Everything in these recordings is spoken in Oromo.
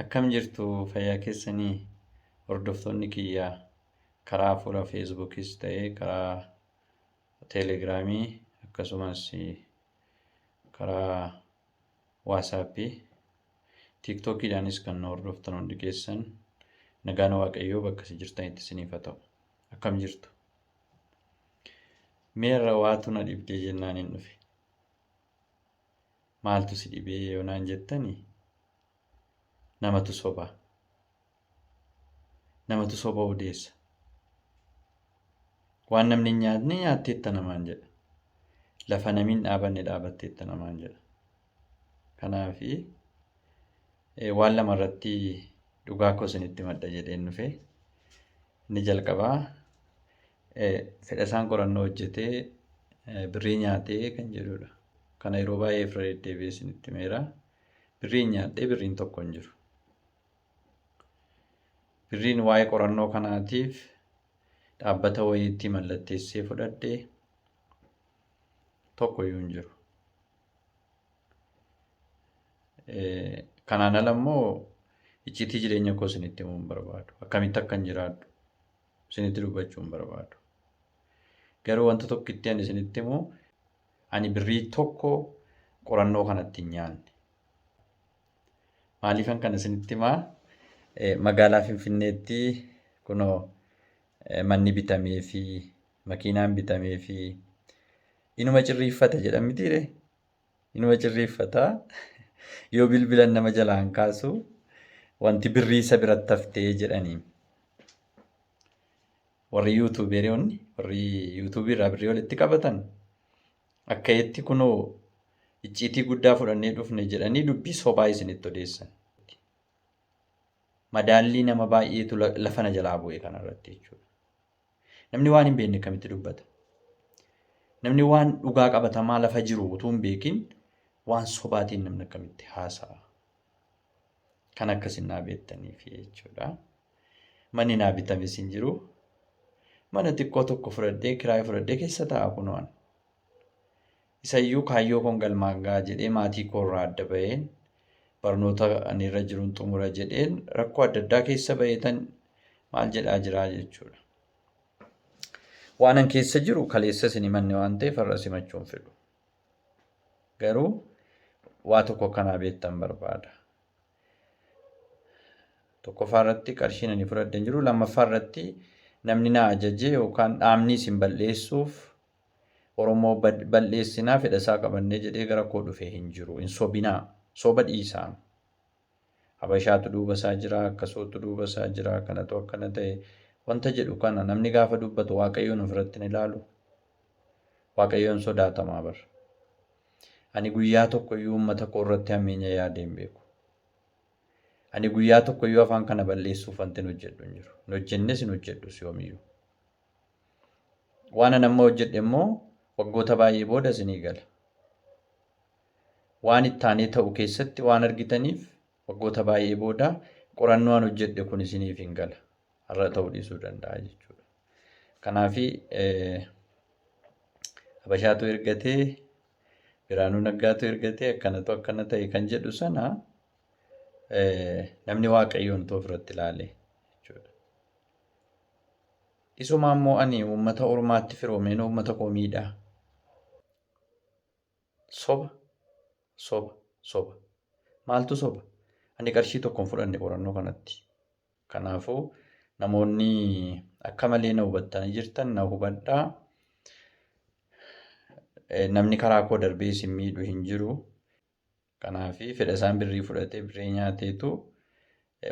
Akkam jirtu fayyaa keessanii hordoftoonni kiyya karaa fuula Feesbuukis ta'ee karaa Teelegiraamii akkasumas karaa Waasaappii Tiiktookiidhaanis kan na hordoftan hundi keessan nagaan Waaqayyoo bakka isin jirtanitti isiniif haa ta'u. Akkam jirtu? Mee irra waatu na dhibdee jennaan hin dhufe. Maaltu si dhibee yoo naan jettani namatu soba. Namatu soba odeessa. Waan namni hin nyaatne nyaatteetta namaan jedha. Lafa namni hin dhaabanne dhaabatteetta namaan jedha. Kanaafi waan lama irratti dhugaa koo isinitti himadha jedheen dhufe. Inni jalqabaa Fedhasaan qorannoo hojjetee birrii nyaatee kan jedhudha. Kana yeroo baay'ee irra deddeebi'ee isinitti himeera. Birriin nyaadhee birriin tokko hin jiru. Birriin waa'ee qorannoo kanaatiif dhaabbata wayiitti mallatteessee fudhadhe tokko iyyuu hin jiru. Kanaan ala immoo icciitii jireenya koo isinitti himuu hin barbaadu. Akkamitti akkan jiraadhu isinitti dubbachuu hin barbaadu. Garuu wanta tokkitti ani isinitti himu ani birrii tokko qorannoo kanatti hin nyaanne. Maaliifan kana isinitti himaa? Magaalaa Finfinneetti kunoo manni bitamee fi makiinaan bitamee fi inuma cirriiffata jedhan mitiire? Inuma cirriiffata. Yoo bilbilan nama jalaa hin kaasu. Wanti birrii isa biratti haftee jedhanii. Warri yuutuuberoonni warri yuutuubii irraa birrii walitti qabatan akka itti kunoo icciitii guddaa fudhannee dhufne jedhanii dubbii sobaa isinitti odeessan. Madaallii nama baay'eetu lafa na jalaa bu'e kanarratti jechuudha. Namni waan hin beekne akkamitti dubbata? Namni waan dhugaa qabatamaa lafa jiru utuu hin beekin waan sobaatiin namni akkamitti haasa'a? Kan akkasin naa beektaniif jechuudha. Manni naa bitames hin jiru. Mana xiqqoo tokko fudhadhee kiraayii fudhadhee keessa taa'a kunoo ani. Isayyuu kaayyoo koon galmaan ga'a jedhee maatii koorraa adda baheen barnoota ani irra jirun xumura jedheen rakkoo adda addaa keessa baheetan maal jedhaa jiraa jechuudha. Waanan keessa jiru kaleessa isin himanne waan ta'eef har'a simachuu hin fedhu. Garuu waa tokko akkanaa beektan barbaada. Tokkoffaa irratti qarshiin ani fudhadhe hin jiru. Lammaffaa irratti namni na ajaje yookaan dhaabni isin bal'eessuuf Oromoo bal'eessinaa fedha isaa qabannee jedhee gara koo dhufe hin jiru. Hin sobinaa. Soba dhiisaa. Habashaatu duuba isaa jira, akkasootu duuba isaa jira, kanatu akkana ta'e. Wanta jedhu kana namni gaafa dubbatu Waaqayyoon ofirratti hin ilaalu. Waaqayyoon sodaatamaa bar. Ani guyyaa tokko iyyuu uummata koo irratti hammeenya yaadee hin beeku. Ani guyyaa tokko iyyuu afaan kana bal'eessuuf wanti hin hojjedhu hin jiru. Hin hojjennes hin hojjedhus yoomiyyuu. Waan an amma hojjedhe immoo waggoota baay'ee booda isinii gala. Waan itti aanee ta'u keessatti waan argitaniif waggoota baay'ee booda qorannoo an hojjedhe kun isiniif hin gala. Har'a ta'uu dhiisuu danda'a jechuudha. Kanaaf Habashaatu ergatee, Biraanuu Naggaatu ergatee akkanatu akkana ta'e kan jedhu sana namni Waaqayyoon ofirratti ilaale jechuudha. Isumaa immoo ani uummata ormaatti firoomeen uummata koo miidhaa? Soba, soba, soba. Maaltu soba? Ani qarshii tokko hin fudhanne qorannoo kanatti. Kanaafuu namoonni akka malee na hubattanii jirtan na hubadhaa. Namni karaa koo darbee isin miidhu hin jiru. Kanaaf fedhasaan birrii fudhatee birrii nyaateetu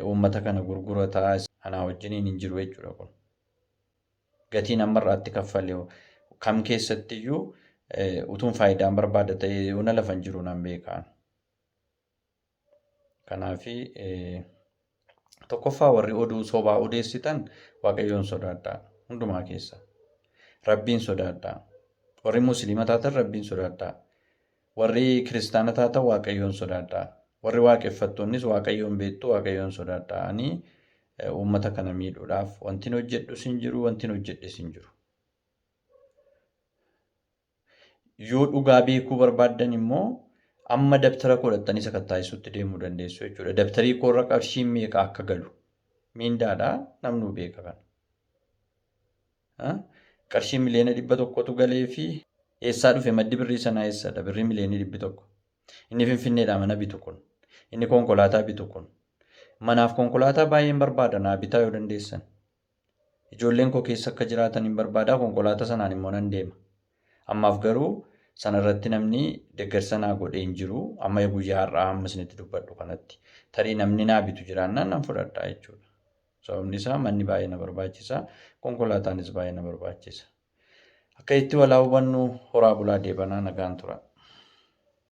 uummata kana gurgurata anaa wajjiniin hin jiru jechuudha kun. Gatiin amma irraatti kaffale kam keessattiyyuu utuun faayidaan barbaada ta'e yoona lafa hin jiru nan beekaan. Kanaaf tokkoffaa warri oduu sobaa odeessitan Waaqayyoon sodaadhaa hundumaa keessa. Rabbiin sodaadhaa. Warri musliima taatan Rabbiin sodaadhaa. Warri kiristaana taatan Waaqayyoon sodaadhaa. Warri waaqeffattoonnis Waaqayyoon beektu Waaqayyoon sodaadhaa. Ani uummata kana miidhuudhaaf wantin hojjedhus hin jiru wantin hojjedhes hin jiru. Yoo dhugaa beekuu barbaaddan immoo Amma dabtara koo dhaxxanii sakattaa'isuutti deemuu dandeessu jechuudha. Dabtarii koorra qarshiin meeqa akka galu. Miindaadha namnuu beeka kana. Qarshii 100,000,000tu galee fi eessaa dhufe maddi birrii sanaa eessadha? Birrii 100,000,000. Inni Finfinneedhaa mana bitu kun. Inni konkolaataa bitu kun. Manaaf konkolaataa baay'een barbaada naa bitaa yoo dandeessan. Ijoolleen koo keessa akka jiraatan hin barbaada konkolaataa sanaan immoo nan deema. Ammaaf garuu sanarratti namni deeggarsa naa godhee hin jiru. Amma guyyaa har'aa amma isinitti dubbadhu kanatti. Tarii namni naa bitu jiraannaan nan fudhadha jechuudha. Sababni isaa manni baay'ee na barbaachisa. Konkolaataanis baay'ee na barbaachisa. Akka itti walaa hubannu horaa bulaa deebanaa nagaan tura.